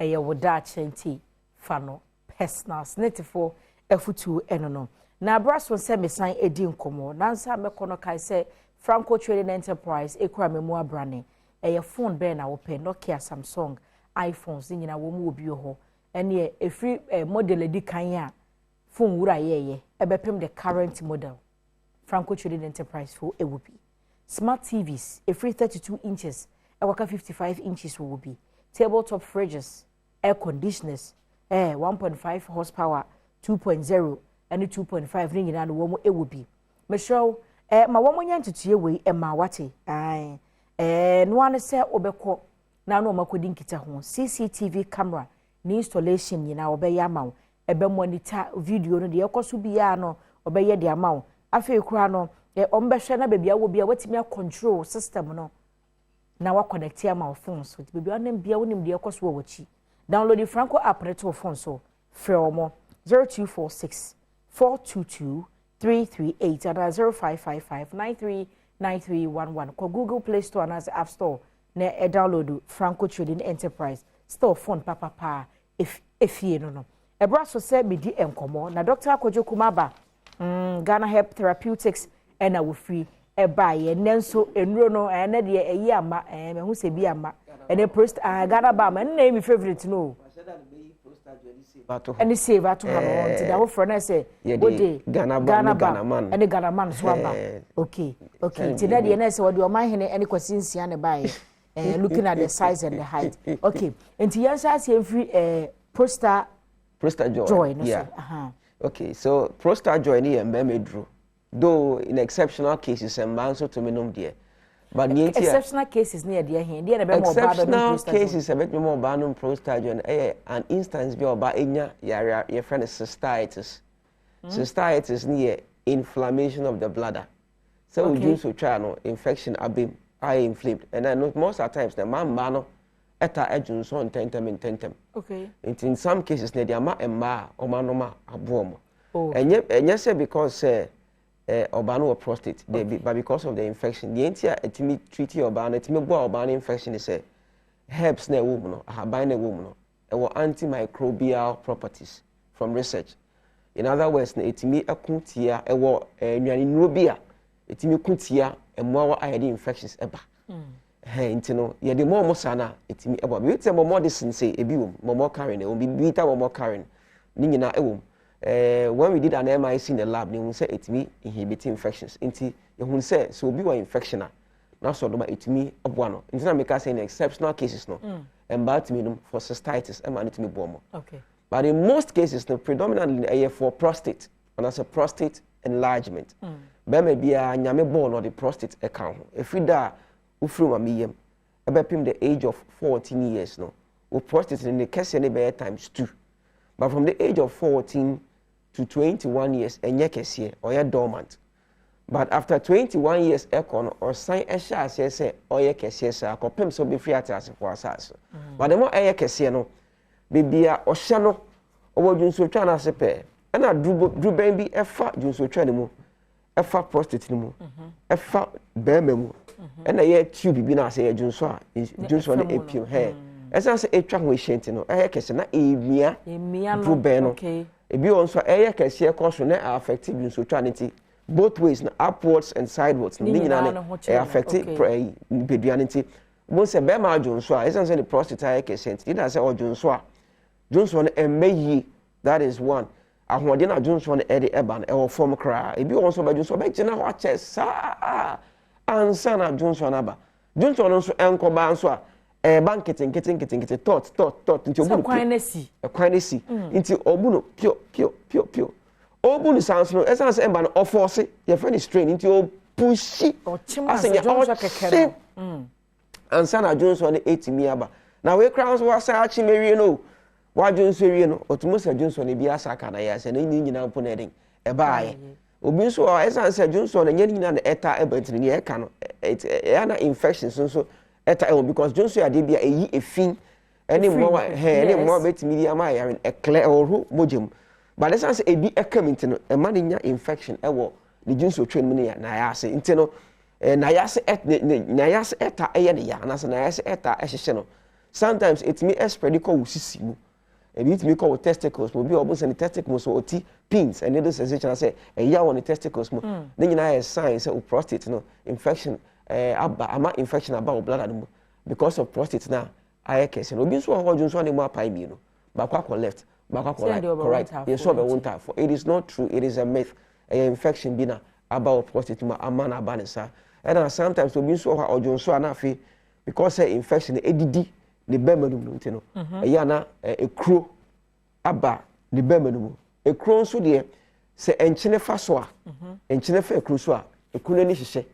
Ɛyɛ wo daakye nti fa no personal. Snitifoɔ afutuo ɛno no. Na abra so sɛ mesan edi nkɔmmɔ. Nansa mɛkɔ no, kae sɛ Franco Trading Enterprise ekura me mu abrane. Ɛyɛ phone bɛn na wopɛ? Nokia, Samsung, iPhones ne nyinaa wɔn mu wɔ bi wɔ hɔ. Ɛneɛ efiri model edi kan a phone wura yɛɛyɛ ɛbɛpem the current model, Franco Trading Enterprise fo ɛwɔ bi. Smart TVs efiri 32 inches ɛkɔka 55 inches wɔ bi. Tabletop fridges, air conditioners, 1.5 horsepower, 2.0 ɛne 2.5 ne nyinaa no wɔn ɛwɔ bi. Mesrɛw, ma wɔn nyɛ ntutuo wei ɛma wate ɛɛ noa ne sɛ wɔbɛkɔ na wɔn akɔdi nkita ho. CCTV camera ne installation nyinaa wɔbɛyɛ ama wo. Ɛbɛ monitor video no deɛ ɛkɔ so biara no, wɔbɛyɛ de ama wo. Afei koraa no, wɔn bɛhwɛ na baabi awɔ bi a wɔatumi acontrol system no na wakɔnɛte ama wo phone so. Baabi a wɔnam bia, wonim deɛ ɛkɔ so wɔ w'akyi. Download the Franco app ne to wo phone so. Frɛ wɔn 0246 422 338 ana 0555 939311. Kɔ Google Play Store anaasɛ App Store na ɛ download Franco Trading Enterprise store. Phone papapa efie no ɛbra so sɛ medi nkɔmɔ na Dr. Akwadwo Kumaba, Ghana Help Therapeutics ɛna wofiri ɛbaayɛ. Nnɛ nso nnuro no, ɛnɛ deɛ ɛyi ama mɛho sɛ bi ama ɛnɛ prost Ghana ba ama ɛno na ɛyɛ mi favourite no ɛne save ato ha no. Nti da foforɔ no sɛ wode Ghana Ghana Man ɛne Ghana Man so aba. Okay, nti na deɛ na sɛ wɔde ɔman hene ɛne Kwasi Nsia ne baayɛ, looking at the size and the height. Okay, nti yɛn nso aseɛ mfiri Prosta Prosta Joy. Joy no so. Okay, so Prosta Joy ni yɛ mmarima duro, though in exceptional cases mmaa nso tumi nom deɛ, but nea nti a Exceptional cases ne yɛ deɛ hɛn deɛ na ɛbɛma ɔbaa bɛ nom Exceptional Prosta Joy? cases a ɛbɛtumi ma ɔbaa nom Prosta Joy no, ɛyɛ an instance bi a ɔbaa enya yare yɛfrɛ no cystitis. Cystitis ne yɛ inflammation of the bladder, sɛ ojú nso twa no, infection abem ayɛ inflamed, and then most of the times na mmaa no ɛta ɛdwo nso ntɛntɛm ntɛntɛm. Nti in some cases na yɛde ama mmaa a wɔn anom a aboɔ mo. Ɛnyɛ sɛ because sɛ ɔbaa no wɔ prostate debi, but because of the infection. Deɛ nti a ɛtumi treat ɔbaa no, ɛtumi boa ɔbaa no infection sɛ herbs na ɛwɔ mu no, ahaban na ɛwɔ mu no, ɛwɔ antimicrobial properties from research. In other words na ɛtumi ɛko tia, ɛwɔ nnuane nnuro bi a ɛtumi ko tia mmoawa a yɛde infections ɛba. Ɛhɛn, nti no yɛde mɔɔ mo saa na ɛtumi ɛbɔ bibi te sɛ mɔmɔ de sensei ebi wɔ mu, mɔmɔ karin ɛwɔ mu, bibi ta mɔmɔ karin ne nyinaa ɛwɔ mu. When we did an MIC in the lab, ne hun sɛ ɛtumi inhibit infections. Nti yɛhun sɛ obi wɔ infection a na sɔ dɔba, ɛtumi ɛboa no. Nti na meka sɛ in exceptional cases no, mbaa tumi nom for cystitis ɛma ne tumi boa mo. But in most cases no, predominantly ɛyɛ for prostate anaasɛ prostate enlargement. Bɛrima biara, Nyame bɔɔ no, ɔde prostate ɛka ho. Ɛfiri da a wofiri maame yam ɛbɛpem the age of 14 years no, wo prostate no ne kɛseɛ no bɛyɛ times two. But from the age of 14 to 21 years, ɛnyɛ kɛseɛ, ɔyɛ dormant. But after 21 years ɛkɔ no, ɔsan ɛhyɛ aseɛ sɛ ɔyɛ kɛseɛ saa kɔpem sɛ ɔbɛfiri ate asefoɔ asase. But the more ɛyɛ kɛseɛ no, beebi a ɔhyɛ no, ɔwɔ dwonsotwa no ase pɛɛ, ɛna durubɛn bi ɛfa dwonsotwa no mu, ɛfa prostate no mu, ɛfa bɛrima mu, ɛna ɛyɛ tube bi na asɛ yɛ dwonso a dwonso no epiem hɛn. Ɛsan sɛ etwa ho ehyia nti no, ɛyɛ kɛse na emia durubɛn no. Ebi wɔ nso a ɛyɛ kɛseɛ kɔ so na affect dwonsotwa no. Nti both ways na, upwards and sidewards, ne nyinaa no ɛ affect ɛyi nipadua no. Nti wɔn sɛ bɛrima adwonso a, ɛsan sɛ ne prostate ayɛ kɛseɛ nti, yíyá sɛ ɔdwonso a, dwonso no ɛmɛ yie. That is one. Ahoɔden na dwonso no ɛde ɛba no ɛwɔ fam koraa. Ebi wɔ nso ɔbɛdwonso, ɔbɛgyina hɔ akyɛ saa ansa na dwonso no aba. Dwonso no nso ɛnkɔba nso a, ɛɛba nketenkete nketenkete, tɔt tɔt tɔt. Nti obu no kwan no si. Ɛkwan no si. Nti ɔbu no pio pio pio pio, ɔbu no saa nso no, ɛsan sɛ ɛba no ɔfɔɔse, yɛfrɛ no strain. Nti ɔpush asɛ nyɛ ɔkye ansa na dwonso no ɛtumi aba. Na wei koraa nso, wasan akye mewie no, wadwonso wie no, ɔtumi sɛ dwonso no bi asa aka na yɛ asɛ ne nyinaa mpo na ɛden ɛbaayɛ. Obi nso a ɛsan sɛ dwonso no nyɛ ne nyinaa na ɛta ɛba, nti nea ɛka no ɛyɛ na infections nso ɛta ɛwɔ, because dwonso yɛ adeɛ bi a ɛyi efi ɛne mmoawa hɛn, ɛne mmoawa bɛtumi de ama ayare no, ɛklɛ ɛwɔho mogya mu. But ɛsan sɛ ebi ɛka mu nti no, ɛma ne nya infection ɛwɔ ne dwonso twɛn mu ne yɛ na ayɛ ase. Nti no n'ayɛ ase ɛ ne ne n'ayɛ ase ɛta ɛyɛ ne ya anaasɛ n'ayɛ ase ɛta ɛhyehyɛ no. Sometimes ɛtumi ɛspread kɔ wo sisi mu, ebi tumi kɔ wo testicles mu. Obi a ɔbɔ sɛ ne testicles so ɔti pins and needle sensation sɛ ɛya wɔ ne testicles mu, ne nyinaa yɛ sign sɛ o prostate no infection aba, ama infection aba wo bladder no mu because of prostate na ayɛ kɛse no. Obi nso wɔ hɔ, ɔdwo nso a ne mu apae mmienu, baako akɔ left, baako akɔ right, correct, yɛ sɛ ɔbɛwo ntaafo. It is not true, it is a myth. Ɛyɛ infection bi na aba wɔ prostate mu ama na aba ne sa. Ɛna sometimes obi nso wɔ hɔ a ɔdwo nso a na afei because sɛ infection edidi ne bɛrima no mu no nti no, ɛyɛ ana ekuro aba ne bɛrima no mu. Ekuro nso deɛ, sɛ nkyene fa so a, nkyene fa ekuro so a, ekuro n'ani hyehyɛ.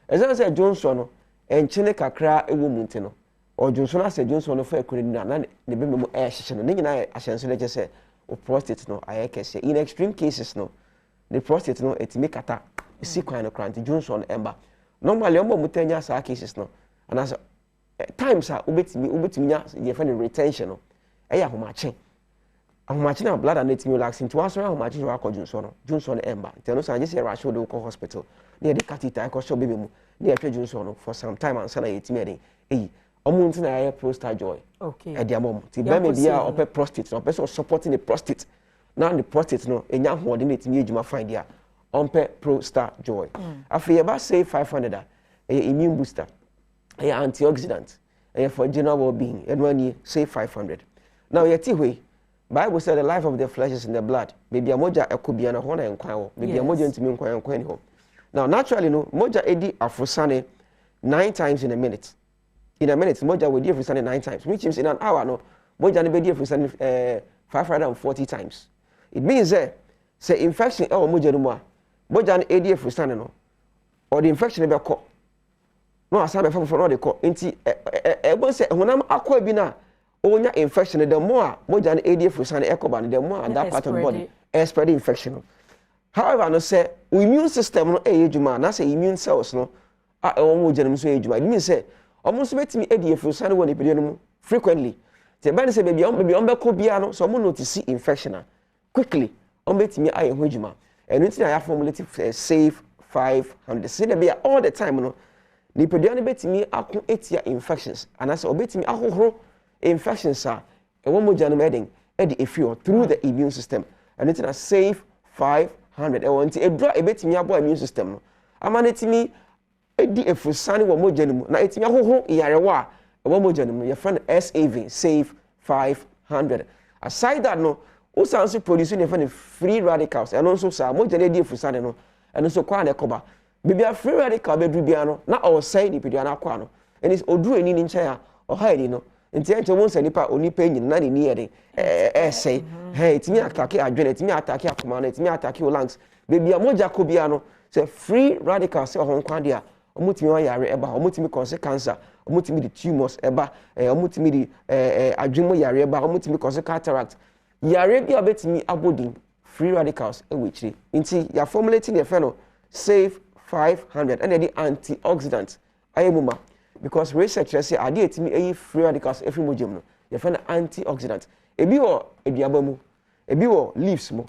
Ɛsan sɛ dwonsɔ no nkyene kakra ɛwɔ mu nti no, ɔdwonsɔ no asɛ dwonsɔ no fa ekuro n'ani na ne bɛrima mu ɛɛhyehyɛ no. Ne nyinaa yɛ ahyɛnso no kyɛ sɛ o prostate no ayɛ kɛseɛ. In extreme cases no, ne prostate no etumi kata esi kwan no kora, nti dwonsɔ no ɛmba normally. Ɔmo a ɔmo tɛ nya saa cases no anaasɛ times a wobɛtumi nya yɛfrɛ no retention no, ɛyɛ ahomakye. Ahomakye na bladder no etumi relax, nti wasɔre ahomakye sɛ wakɔ dwonsɔ no, dwonsɔ no ɛmba. Nti ɛno sɛ agye sɛ yɛrɛ wode wokɔ hospital na yɛde catheter ɛkɔhyɛ ɔbɛbɛ mu na yɛhwɛ dwonsɔ no for some time ansa na yɛtumi ɛde eyi ɔmo. Nti na yɛayɛ Prostate Joy ɛde ama ɔmo. Nti bɛrima bi a ɔpɛ prostate na ɔpɛ sɛ ɔsupport ne prostate na ne prostate no enya ahoɔden na etumi yɛ adwuma fine deɛ a, ɔmpɛ Prostate Joy. Afei yɛba Save 500 a, ɛyɛ immune booster, ɛyɛ antioxidant, ɛyɛ for general well-being. Ɛno ani Save 500. Now yɛte hɔ yi, Bible said the life of the flesh is in the blood. Baabi a mogya ɛkɔ bia no, hɔ na nkwan wɔ. Baabi a mogya ntumi nkwan, nkwan ni hɔ. Now naturally no, mogya edi afosane nine times in a minute. In a minute, mogya wɔ di afosane nine times, which means in an hour no, mogya no bɛdi afosane 540 times. It means sɛ infection ɛwɔ mogya no mu a, mogya no edi afosane no, ɔde infection bɛkɔ na wasan bɛfa foforɔ na ɔde kɔ. Nti ɛ ɛ ɛbɔ sɛ honam akɔ bi na ɔnya infection, the more a mogya no edi afosane ɛkɔ ba no, the more a that part of the body ɛspread infection no. However no, sɛ immune system no ɛyɛ adwuma na sɛ immune cells no a ɛwɔ mogya no mu nso yɛ adwuma, it means sɛ ɔmo nso bɛtumi edi afosane wɔ nipadua no mu frequently. Te ɛbɛn sɛ baabi a ɔmo bɛkɔ biara no, sɛ ɔmo notice infection a, quickly ɔmo bɛtumi ayɛ ho adwuma. Ɛno nti na yɛ formulate Save 500 sɛ bi a all the time no, nipadua no bɛtumi ako etia infections anaasɛ ɔbɛtumi ahohoro infections a ɛwɔ mogya no mu ɛden ɛde efiri hɔ through the immune system. Ɛno nti na Save 500 ɛwɔ. Nti edura ebɛtumi aboa immune system no ama no etumi edi efusane wɔ mogya no mu na etumi ahohoro yarewa a ɛwɔ mogya no mu, yɛfrɛ no SAV Save 500. Aside that no, wosan nso produce ne yɛfrɛ no free radicals. Ɛno nso saa mogya no edi efusane no, ɛno nso kɔ a na ɛkɔba beebi a free radical bɛduru biara no na ɔresɛe nipadua no akɔ ano. Ɛni oduru ani ne nkyɛn a, ɔha ani no. Nti ɛnkyɛn wɔn sɛ nipa onipa nyina na n'ani yɛ de ɛɛsɛe hɛn. Etumi attack adwene, etumi attack akoma no, etumi attack o lungs. Beebi a mogya kɔ biara no, sɛ free radical sɛ ɔho nkwa deɛ a, wɔn tumi ɔyare ɛba hɔ, wɔn tumi cause cancer, wɔn tumi de tumors ɛba, wɔn tumi de ɛɛ ɛɛ adwene mu yare ɛba, wɔn tumi cause cataract. Yare bi a wɔbɛtumi abɔ din, free radicals ɛwɔ akyire. Nti yɛ formulate ne yɛfrɛ no Save 500, ɛna yɛde antioxidant ayɛ mu ma because research kyerɛ sɛ adeɛ etumi ayi free radicals efiri mogya mu no, yɛfrɛ no antioxidant. Ebi wɔ aduaba mu, ebi wɔ leaves mu,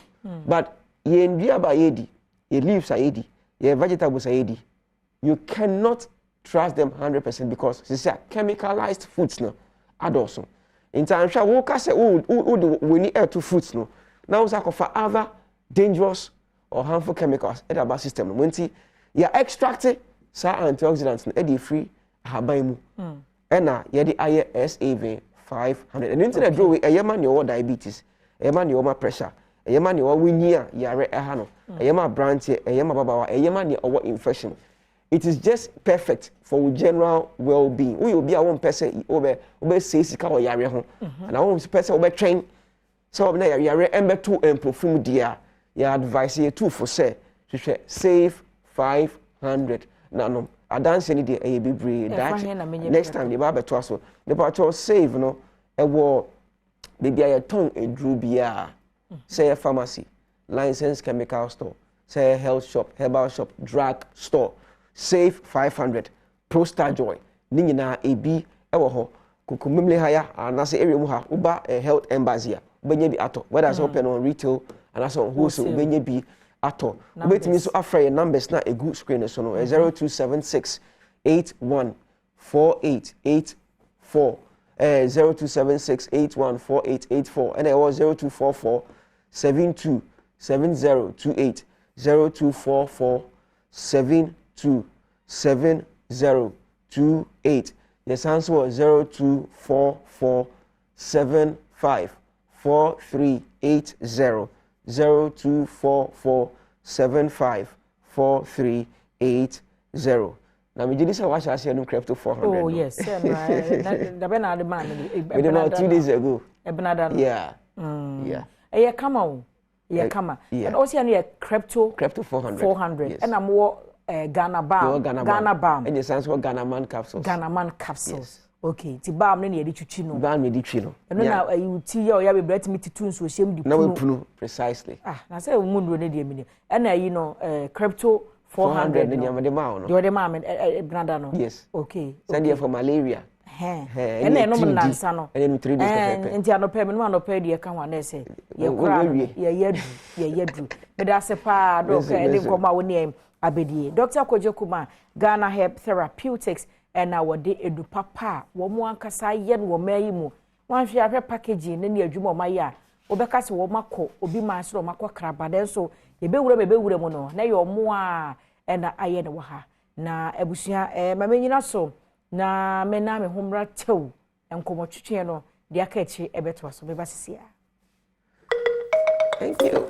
but yɛn duaba a yɛdi, yɛn leaves a yɛdi, yɛn vegetables a yɛdi, you cannot trust them 100% because sisi a chemicalized foods no adɔɔso. Nti anhwɛ a woka sɛ wo wo de w'ani ɛɛto fruits no na wo nsa akɔfa other dangerous or harmful chemicals ɛde aba system no mu. Nti yɛ extract saa antioxidants no ɛde efiri ahaban mu ɛna yɛde ayɛ SAV 500. Ɛno nti na duro wei ɛyɛ ma nea ɔwɔ diabetes, ɛyɛ ma nea ɔwɔ ma pressure, ɛyɛ ma nea ɔwɔ nyi a yare ɛha no, ɛyɛ ma aberanteɛ, ɛyɛ ma ababaawa, ɛyɛ ma nea ɔwɔ infection. It is just perfect for wo general well-being. Woyɛ obi a wɔmpɛ sɛ wobɛ sɛ sika wɔ yare ho anaa wɔmpɛ sɛ wobɛtwɛn sɛ wɔbɛna yare ɛmbɛto mpofum deɛ a, yɛ advice, yɛ tu fo sɛ hwehwɛ Save 500 nanom. Adanse no deɛ, ɛyɛ bebree. Daakye, next time deɛ ɛba abɛtoa so. Nipa kyɛw, Save no ɛwɔ beebi a yɛtɔn eduro biara, sɛ yɛ pharmacy, licensed chemical store, sɛ yɛ health shop, herbal shop, drug store. Save 500, Prostajoy ne nyinaa ebi ɛwɔ hɔ. Kokomlemle ha ya anaasɛ area mu ha, woba Health Embassy a, wobɛnya bi atɔ, whether sɛ wopɛ no on retail anaasɛ on wholesale, wobɛnya bi atɔ. Wobɛtumi nso afrɛ yɛn numbers na egu screen no so no, 0276 81 48 84. 0276814884, ɛna ɛwɔ 0244727028, 0244727028. Yɛsan so wɔ 0244754380, 0244754380. Na megye di sɛ wahyɛ aseɛ no Crypto 400. Oh yes, sɛ dabɛ na ade maa me. Mede ma 2 days ago. Ɛbenada no. Yeah. Ɛyɛ kama o, ɛyɛ kama. Ɛna ɔsi ɛno yɛ Crypto Crypto 400. 400. Ɛna mowɔ Ghana Balm. Ghana Balm. Ɛna san so wɔ Ghana Man capsules. Ghana Man capsules. Yes. Okay, ti balm ne na yɛde twitwi no. Balm yɛde twi no. Ɛno na ɛyi ti yɛ ɔyɛ bebree tumi tutu nsuo hyɛm de punu. Na wapunu, precisely. Ah, na sɛ mu nnuro ne deɛ mi ni ɛna ɛyi no Crypto 400 no. Deɛ ɔde maa wo no. Deɛ ɔde maa mi ɛbenada no. Yes. Okay. Sɛdeɛ for malaria. Ɛna ɛnom nansa no. Ɛna ɛnom 3 days pɛpɛpɛ. Nti anɔpɛ mi nom, anɔpɛ deɛ ka ho anɛ sɛ yɛkora no yɛyɛ duru, yɛyɛ duru. Mede ase paa, Doc. Ɛde nkɔmɔ a wo ne yɛn abɛdie, Dr. Kojo Kuma, Ghana Herb Therapeutics, ɛna wɔde edu papa a wɔn ankasa yɛ no wɔ mmaa yi mu. Wɔn ahwɛ packaging ne adwuma wɔn ayɛ a, wɔbɛka sɛ wɔn akɔ obi maa so, wɔn akɔ kraba dɛ nso yɛbɛwura mu, yɛbɛwura mu no na yɛ wɔn a ɛna ayɛ no wɔ ha. Na abusua, maame nyina so na me na me ho mmra tew nkɔmɔtwitwe no deɛ aka akyire ɛbɛtoa so. Bɛba sisi a. Thank you.